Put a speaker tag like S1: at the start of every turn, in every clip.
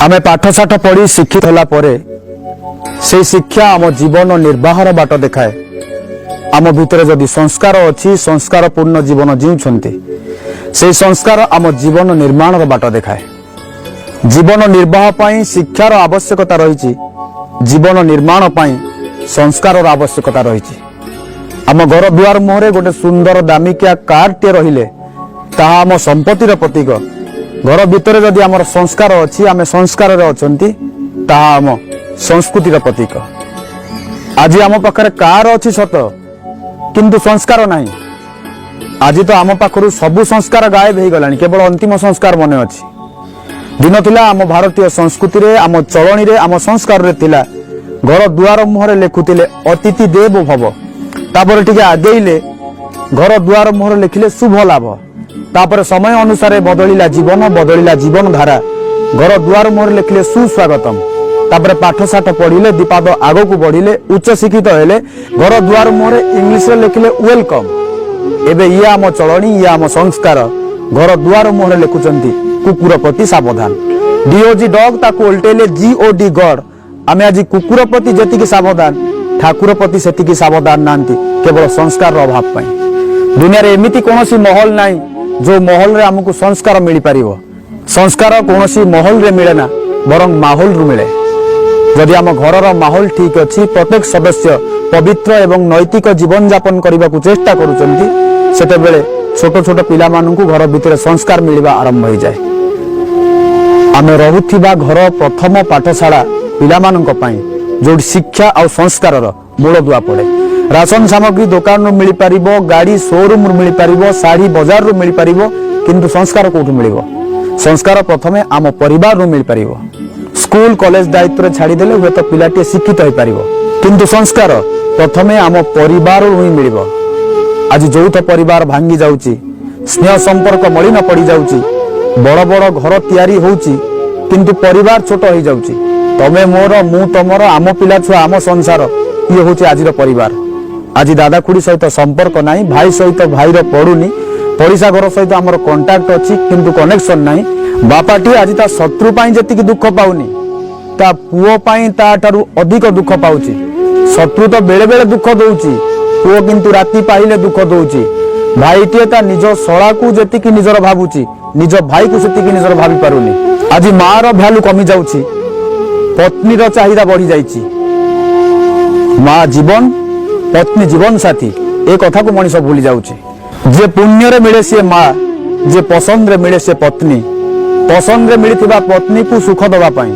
S1: ଆମେ ପାଠଶାଠ ପଢ଼ି ଶିକ୍ଷିତ ହେଲା ପରେ ସେଇ ଶିକ୍ଷା ଆମ ଜୀବନ ନିର୍ବାହର ବାଟ ଦେଖାଏ। ଆମ ଭିତରେ ଯଦି ସଂସ୍କାର ଅଛି, ସଂସ୍କାରପୂର୍ଣ୍ଣ ଜୀବନ ଜିଉଛନ୍ତି, ସେଇ ସଂସ୍କାର ଆମ ଜୀବନ ନିର୍ମାଣର ବାଟ ଦେଖାଏ। ଜୀବନ ନିର୍ବାହ ପାଇଁ ଶିକ୍ଷାର ଆବଶ୍ୟକତା ରହିଛି, ଜୀବନ ନିର୍ମାଣ ପାଇଁ ସଂସ୍କାରର ଆବଶ୍ୟକତା ରହିଛି। ଆମ ଘର ଦୁଆର ମୁହଁରେ ଗୋଟେ ସୁନ୍ଦର ଦାମିକିଆ କାରଟିଏ ରହିଲେ ତାହା ଆମ ସମ୍ପତ୍ତିର ପ୍ରତୀକ। ଘର ଭିତରେ ଯଦି ଆମର ସଂସ୍କାର ଅଛି, ଆମେ ସଂସ୍କାରରେ ଅଛନ୍ତି, ତାହା ଆମ ସଂସ୍କୃତିର ପ୍ରତୀକ। ଆଜି ଆମ ପାଖରେ କାର ଅଛି ସତ, କିନ୍ତୁ ସଂସ୍କାର ନାହିଁ। ଆଜି ତ ଆମ ପାଖରୁ ସବୁ ସଂସ୍କାର ଗାୟବ ହେଇଗଲାଣି, କେବଳ ଅନ୍ତିମ ସଂସ୍କାର ମନେ ଅଛି। ଦିନ ଥିଲା, ଆମ ଭାରତୀୟ ସଂସ୍କୃତିରେ, ଆମ ଚଳଣିରେ, ଆମ ସଂସ୍କାରରେ ଥିଲା, ଘର ଦୁଆର ମୁହଁରେ ଲେଖୁଥିଲେ "ଅତିଥି ଦେବ ଭବ"। ତାପରେ ଟିକେ ଆଗେଇଲେ, ଘର ଦୁଆର ମୁହଁରେ ଲେଖିଲେ "ଶୁଭ ଲାଭ"। ତାପରେ ସମୟ ଅନୁସାରେ ବଦଳିଲା ଜୀବନ, ବଦଳିଲା ଜୀବନ ଧାରା, ଘର ଦୁଆର ମୁହଁରେ ଲେଖିଲେ "ସୁସ୍ୱାଗତମ"। ତାପରେ ପାଠ ସାଠ ପଢିଲେ, ଦିପାଦ ଆଗକୁ ବଢିଲେ, ଉଚ୍ଚ ଶିକ୍ଷିତ ହେଲେ, ଘର ଦୁଆର ମୁହଁରେ ଇଂଲିଶରେ ଲେଖିଲେ "welcome"। ଏବେ ଇଏ ଆମ ଚଳଣି, ଇଏ ଆମ ସଂସ୍କାର, ଘର ଦୁଆର ମୁହଁରେ ଲେଖୁଛନ୍ତି "କୁକୁର ପ୍ରତି ସାବଧାନ"। ଡିଓଜି ଡଗ୍, ତାକୁ ଓଲଟେଇଲେ ଜିଓଡି ଗଡ୍। ଆମେ ଆଜି କୁକୁର ପ୍ରତି ଯେତିକି ସାବଧାନ, ଠାକୁର ପ୍ରତି ସେତିକି ସାବଧାନ ନାହାନ୍ତି, କେବଳ ସଂସ୍କାରର ଅଭାବ ପାଇଁ। ଦୁନିଆରେ ଏମିତି କୌଣସି ମହଲ ନାହିଁ, ଯୋଉ ମହଲରେ ଆମକୁ ସଂସ୍କାର ମିଳିପାରିବ। ସଂସ୍କାର କୌଣସି ମହଲରେ ମିଳେ ନା, ବରଂ ମାହୋଲରୁ ମିଳେ। ଯଦି ଆମ ଘରର ମାହୋଲ ଠିକ ଅଛି, ପ୍ରତ୍ୟେକ ସଦସ୍ୟ ପବିତ୍ର ଏବଂ ନୈତିକ ଜୀବନ ଯାପନ କରିବାକୁ ଚେଷ୍ଟା କରୁଛନ୍ତି, ସେତେବେଳେ ଛୋଟ ଛୋଟ ପିଲାମାନଙ୍କୁ ଘର ଭିତରେ ସଂସ୍କାର ମିଳିବା ଆରମ୍ଭ ହେଇଯାଏ। ଆମେ ରହୁଥିବା ଘର ପ୍ରଥମ ପାଠଶାଳା ପିଲାମାନଙ୍କ ପାଇଁ, ଯୋଉଠି ଶିକ୍ଷା ଆଉ ସଂସ୍କାରର ମୂଳଦୁଆ ପଡେ। ରାସନ ସାମଗ୍ରୀ ଦୋକାନରୁ ମିଳିପାରିବ, ଗାଡି ସୋରୁମରୁ ମିଳିପାରିବ, ଶାଢୀ ବଜାରରୁ ମିଳିପାରିବ, କିନ୍ତୁ ସଂସ୍କାର କୋଉଠୁ ମିଳିବ? ସଂସ୍କାର ପ୍ରଥମେ ଆମ ପରିବାରରୁ ମିଳିପାରିବ। ସ୍କୁଲ କଲେଜ ଦାୟିତ୍ୱରେ ଛାଡ଼ିଦେଲେ ହୁଏତ ପିଲାଟିଏ ଶିକ୍ଷିତ ହେଇପାରିବ, କିନ୍ତୁ ସଂସ୍କାର ପ୍ରଥମେ ଆମ ପରିବାରରୁ ହିଁ ମିଳିବ। ଆଜି ଯୌଥ ପରିବାର ଭାଙ୍ଗି ଯାଉଛି, ସ୍ନେହ ସମ୍ପର୍କ ମଳିନ ପଡ଼ିଯାଉଛି। ବଡ଼ ବଡ଼ ଘର ତିଆରି ହଉଛି, କିନ୍ତୁ ପରିବାର ଛୋଟ ହେଇଯାଉଛି। ତମେ ମୋର, ମୁଁ ତମର, ଆମ ପିଲା ଛୁଆ, ଆମ ସଂସାର, ଇଏ ହଉଛି ଆଜିର ପରିବାର। ଆଜି ଦାଦା ଖୁଡ଼ି ସହିତ ସମ୍ପର୍କ ନାହିଁ, ଭାଇ ସହିତ ଭାଇର ପଡୁନି, ପଡ଼ିଶା ଘର ସହିତ ଆମର କଣ୍ଟାକ୍ଟ ଅଛି କିନ୍ତୁ କନେକ୍ସନ ନାହିଁ। ବାପାଟିଏ ଆଜି ତା ଶତ୍ରୁ ପାଇଁ ଯେତିକି ଦୁଃଖ ପାଉନି, ତା ପୁଅ ପାଇଁ ତାଠାରୁ ଅଧିକ ଦୁଃଖ ପାଉଛି। ଶତ୍ରୁ ତ ବେଳେ ବେଳେ ଦୁଃଖ ଦଉଛି, ପୁଅ କିନ୍ତୁ ରାତି ପାହିଲେ ଦୁଃଖ ଦଉଛି। ଭାଇଟିଏ ତା ନିଜ ଶଳାକୁ ଯେତିକି ନିଜର ଭାବୁଛି, ନିଜ ଭାଇକୁ ସେତିକି ନିଜର ଭାବି ପାରୁନି। ଆଜି ମାର ଭ୍ୟାଲୁ କମି ଯାଉଛି, ପତ୍ନୀର ଚାହିଦା ବଢି ଯାଇଛି। ମା ଜୀବନ, ପତ୍ନୀ ଜୀବନ ସାଥୀ, ଏ କଥାକୁ ମଣିଷ ଭୁଲି ଯାଉଛି। ଯିଏ ପୁଣ୍ୟରେ ମିଳେ ସିଏ ମା, ଯିଏ ପସନ୍ଦରେ ମିଳେ ସିଏ ପତ୍ନୀ। ପସନ୍ଦରେ ମିଳିଥିବା ପତ୍ନୀକୁ ସୁଖ ଦେବା ପାଇଁ,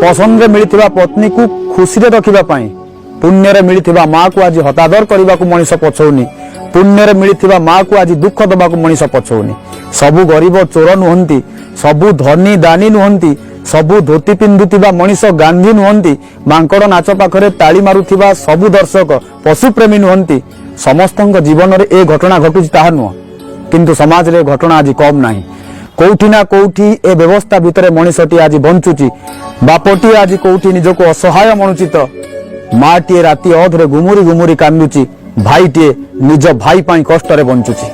S1: ପସନ୍ଦରେ ମିଳିଥିବା ପତ୍ନୀକୁ ଖୁସିରେ ରଖିବା ପାଇଁ ପୁଣ୍ୟରେ ମିଳିଥିବା ମାକୁ ଆଜି ହତାଦର କରିବାକୁ ମଣିଷ ପଛଉନି। ପୁଣ୍ୟରେ ମିଳିଥିବା ମାକୁ ଆଜି ଦୁଃଖ ଦେବାକୁ ମଣିଷ ପଛଉନି। ସବୁ ଗରିବ ଚୋର ନୁହନ୍ତି, ସବୁ ଧନୀ ଦାନୀ ନୁହନ୍ତି, ସବୁ ଧୋତି ପିନ୍ଧୁଥିବା ମଣିଷ ଗାନ୍ଧୀ ନୁହନ୍ତି, ମାଙ୍କଡ଼ ନାଚ ପାଖରେ ତାଳି ମାରୁଥିବା ସବୁ ଦର୍ଶକ ପଶୁପ୍ରେମୀ ନୁହନ୍ତି। ସମସ୍ତଙ୍କ ଜୀବନରେ ଏ ଘଟଣା ଘଟୁଛି ତାହା ନୁହଁ, କିନ୍ତୁ ସମାଜରେ ଏ ଘଟଣା ଆଜି କମ୍ ନାହିଁ। କୋଉଠି ନା କୋଉଠି ଏ ବ୍ୟବସ୍ଥା ଭିତରେ ମଣିଷଟି ଆଜି ବଞ୍ଚୁଛି। ବାପଟିଏ ଆଜି କୋଉଠି ନିଜକୁ ଅସହାୟ ମଣୁଛି ତ ମାଟିଏ ରାତି ଅଧରେ ଗୁମୁରି ଗୁମୁରି କାନ୍ଦୁଛି, ଭାଇଟିଏ ନିଜ ଭାଇ ପାଇଁ କଷ୍ଟରେ ବଞ୍ଚୁଛି।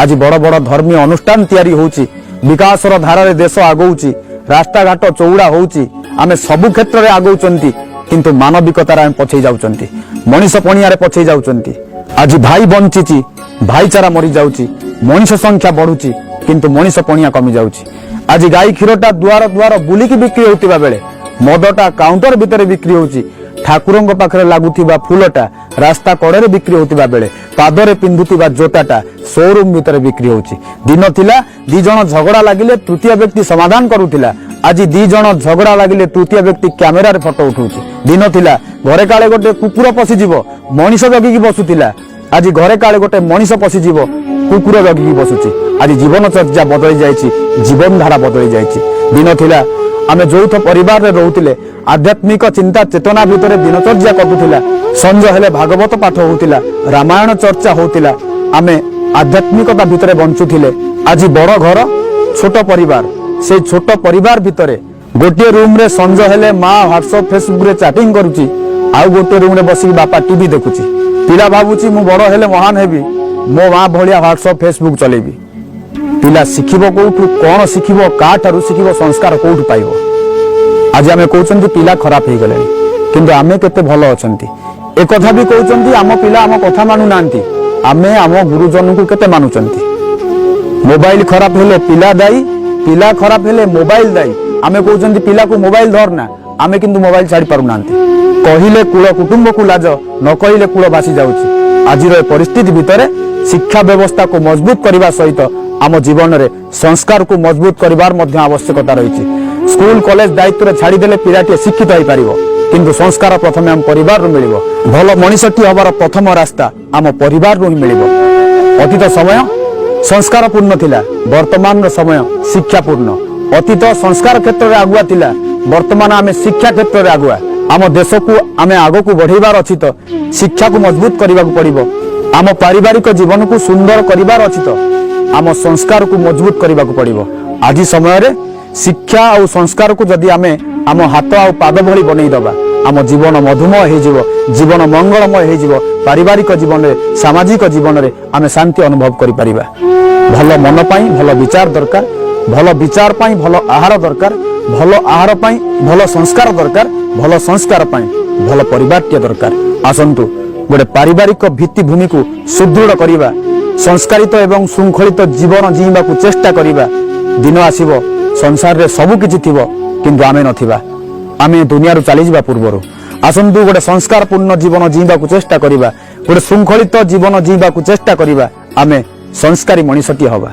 S1: ଆଜି ବଡ଼ ବଡ଼ ଧର୍ମୀୟ ଅନୁଷ୍ଠାନ ତିଆରି ହଉଛି, ବିକାଶର ଧାରାରେ ଦେଶ ଆଗଉଛି, ରାସ୍ତାଘାଟ ଚଉଡ଼ା ହଉଛି, ଆମେ ସବୁ କ୍ଷେତ୍ରରେ ଆଗଉଛନ୍ତି, କିନ୍ତୁ ମାନବିକତାରେ ଆମେ ପଛେଇ ଯାଉଛନ୍ତି, ମଣିଷ ପଣିଆରେ ପଛେଇ ଯାଉଛନ୍ତି। ଆଜି ଭାଇ ବଞ୍ଚିଛି, ଭାଇଚାରା ମରିଯାଉଛି। ମଣିଷ ସଂଖ୍ୟା ବଢୁଛି, କିନ୍ତୁ ମଣିଷ ପଣିଆ କମି ଯାଉଛି। ଆଜି ଗାଈ କ୍ଷୀରଟା ଦୁଆର ଦୁଆର ବୁଲିକି ବିକ୍ରି ହେଉଥିବା ବେଳେ ମଦଟା କାଉଣ୍ଟର ଭିତରେ ବିକ୍ରି ହଉଛି। ଠାକୁରଙ୍କ ପାଖରେ ଲାଗୁଥିବା ଫୁଲଟା ରାସ୍ତା କଡ଼ରେ ବିକ୍ରି ହେଉଥିବା ବେଳେ ପାଦରେ ପିନ୍ଧୁଥିବା ଜୋତାଟା ସୋରୁମ ଭିତରେ ବିକ୍ରି ହଉଛି। ଦିନ ଥିଲା, ଦି ଜଣ ଝଗଡ଼ା ଲାଗିଲେ ତୃତୀୟ ବ୍ୟକ୍ତି ସମାଧାନ କରୁଥିଲା। ଆଜି ଦି ଜଣ ଝଗଡ଼ା ଲାଗିଲେ ତୃତୀୟ ବ୍ୟକ୍ତି କ୍ୟାମେରାରେ ଫଟୋ ଉଠଉଛି। ଦିନ ଥିଲା, ଘରେ କାଳେ ଗୋଟେ କୁକୁର ପଶିଯିବ, ମଣିଷ ଜଗିକି ବସୁଥିଲା। ଆଜି ଘରେ କାଳେ ଗୋଟେ ମଣିଷ ପଶିଯିବ, କୁକୁର ଜଗିକି ବସୁଛି। ଆଜି ଜୀବନଚର୍ଯ୍ୟା ବଦଳି ଯାଇଛି, ଜୀବନ ଧାରା ବଦଳି ଯାଇଛି। ଦିନ ଥିଲା, ଆମେ ଯୌଥ ପରିବାରରେ ରହୁଥିଲେ, ଆଧ୍ୟାତ୍ମିକ ଚିନ୍ତା ଚେତନା ଭିତରେ ଦିନଚର୍ଯ୍ୟା କଟୁଥିଲା। ସଞ୍ଜ ହେଲେ ଭାଗବତ ପାଠ ହଉଥିଲା, ରାମାୟଣ ଚର୍ଚ୍ଚା ହଉଥିଲା, ଆମେ ଆଧ୍ୟାତ୍ମିକତା ଭିତରେ ବଞ୍ଚୁଥିଲେ। ଆଜି ବଡ ଘର, ଛୋଟ ପରିବାର। ସେଇ ଛୋଟ ପରିବାର ଭିତରେ ଗୋଟିଏ ରୁମରେ ସଞ୍ଜ ହେଲେ ମା ହ୍ୱାଟ୍ସଆପ, ଫେସବୁକରେ ଚାଟିଂ କରୁଛି, ଆଉ ଗୋଟିଏ ରୁମରେ ବସିକି ବାପା ଟିଭି ଦେଖୁଛି। ପିଲା ଭାବୁଛି, ମୁଁ ବଡ ହେଲେ ମହାନ ହେବି, ମୋ ମା ଭଳିଆ ହ୍ୱାଟ୍ସଆପ, ଫେସବୁକ ଚଲେଇବି। ପିଲା ଶିଖିବ କୋଉଠୁ? କଣ ଶିଖିବ? କାହାଠାରୁ ଶିଖିବ? ସଂସ୍କାର କୋଉଠୁ ପାଇବ? ଆଜି ଆମେ କହୁଛନ୍ତି ପିଲା ଖରାପ ହେଇଗଲେଣି, କିନ୍ତୁ ଆମେ କେତେ ଭଲ ଅଛନ୍ତି? ଏକଥା ବି କହୁଛନ୍ତି ଆମ ପିଲା ଆମ କଥା ମାନୁନାହାନ୍ତି। ଆମେ ଆମ ଗୁରୁଜନଙ୍କୁ କେତେ ମାନୁଛନ୍ତି? ମୋବାଇଲ ଖରାପ ହେଲେ ପିଲା ଦାୟୀ, ପିଲା ଖରାପ ହେଲେ ମୋବାଇଲ ଦାୟୀ। ଆମେ କହୁଛନ୍ତି ପିଲାକୁ ମୋବାଇଲ ଧର ନା, ଆମେ କିନ୍ତୁ ମୋବାଇଲ ଛାଡି ପାରୁନାହାନ୍ତି। କହିଲେ କୂଳ କୁଟୁମ୍ବକୁ ଲାଜ, ନ କହିଲେ କୂଳ ଭାସି ଯାଉଛି। ଆଜିର ଏ ପରିସ୍ଥିତି ଭିତରେ ଶିକ୍ଷା ବ୍ୟବସ୍ଥାକୁ ମଜବୁତ କରିବା ସହିତ ଆମ ଜୀବନରେ ସଂସ୍କାରକୁ ମଜବୁତ କରିବାର ମଧ୍ୟ ଆବଶ୍ୟକତା ରହିଛି। ସ୍କୁଲ କଲେଜ ଦାୟିତ୍ୱରେ ଛାଡ଼ିଦେଲେ ପିଲାଟିଏ ଶିକ୍ଷିତ ହେଇପାରିବ, କିନ୍ତୁ ସଂସ୍କାର ପ୍ରଥମେ ଆମ ପରିବାରରୁ ମିଳିବ। ଭଲ ମଣିଷଟିଏ ହବାର ପ୍ରଥମ ରାସ୍ତା ଆମ ପରିବାରରୁ ହିଁ ମିଳିବ। ଅତୀତ ସମୟ ସଂସ୍କାରପୂର୍ଣ୍ଣ ଥିଲା, ବର୍ତ୍ତମାନର ସମୟ ଶିକ୍ଷାପୂର୍ଣ୍ଣ। ଅତୀତ ସଂସ୍କାର କ୍ଷେତ୍ରରେ ଆଗୁଆ ଥିଲା, ବର୍ତ୍ତମାନ ଆମେ ଶିକ୍ଷା କ୍ଷେତ୍ରରେ ଆଗୁଆ। ଆମ ଦେଶକୁ ଆମେ ଆଗକୁ ବଢେଇବାର ଅଛି ତ ଶିକ୍ଷାକୁ ମଜବୁତ କରିବାକୁ ପଡିବ। ଆମ ପାରିବାରିକ ଜୀବନକୁ ସୁନ୍ଦର କରିବାର ଅଛି ତ ଆମ ସଂସ୍କାରକୁ ମଜବୁତ କରିବାକୁ ପଡିବ। ଆଜି ସମୟରେ ଶିକ୍ଷା ଆଉ ସଂସ୍କାରକୁ ଯଦି ଆମେ ଆମ ହାତ ଆଉ ପାଦ ଭଳି ବନେଇଦବା, ଆମ ଜୀବନ ମଧୁମୟ ହେଇଯିବ, ଜୀବନ ମଙ୍ଗଳମୟ ହେଇଯିବ। ପାରିବାରିକ ଜୀବନରେ, ସାମାଜିକ ଜୀବନରେ ଆମେ ଶାନ୍ତି ଅନୁଭବ କରିପାରିବା। ଭଲ ମନ ପାଇଁ ଭଲ ବିଚାର ଦରକାର, ଭଲ ବିଚାର ପାଇଁ ଭଲ ଆହାର ଦରକାର, ଭଲ ଆହାର ପାଇଁ ଭଲ ସଂସ୍କାର ଦରକାର, ଭଲ ସଂସ୍କାର ପାଇଁ ଭଲ ପରିବାରଟିଏ ଦରକାର। ଆସନ୍ତୁ ଗୋଟେ ପାରିବାରିକ ଭିତ୍ତିଭୂମିକୁ ସୁଦୃଢ଼ କରିବା, ସଂସ୍କାରିତ ଏବଂ ଶୃଙ୍ଖଳିତ ଜୀବନ ଜିଇଁବାକୁ ଚେଷ୍ଟା କରିବା। ଦିନ ଆସିବ ସଂସାରରେ ସବୁ କିଛି ଥିବ, କିନ୍ତୁ ଆମେ ନଥିବା, ଆମେ ଦୁନିଆରୁ ଚାଲିଯିବା ପୂର୍ବରୁ। ଆସନ୍ତୁ ଗୋଟେ ସଂସ୍କାରପୂର୍ଣ୍ଣ ଜୀବନ ଜିଇଁବାକୁ ଚେଷ୍ଟା କରିବା, ଗୋଟେ ଶୃଙ୍ଖଳିତ ଜୀବନ ଜିଇଁବାକୁ ଚେଷ୍ଟା କରିବା। ଆମେ ସଂସ୍କାରୀ ମଣିଷଟିଏ ହବା।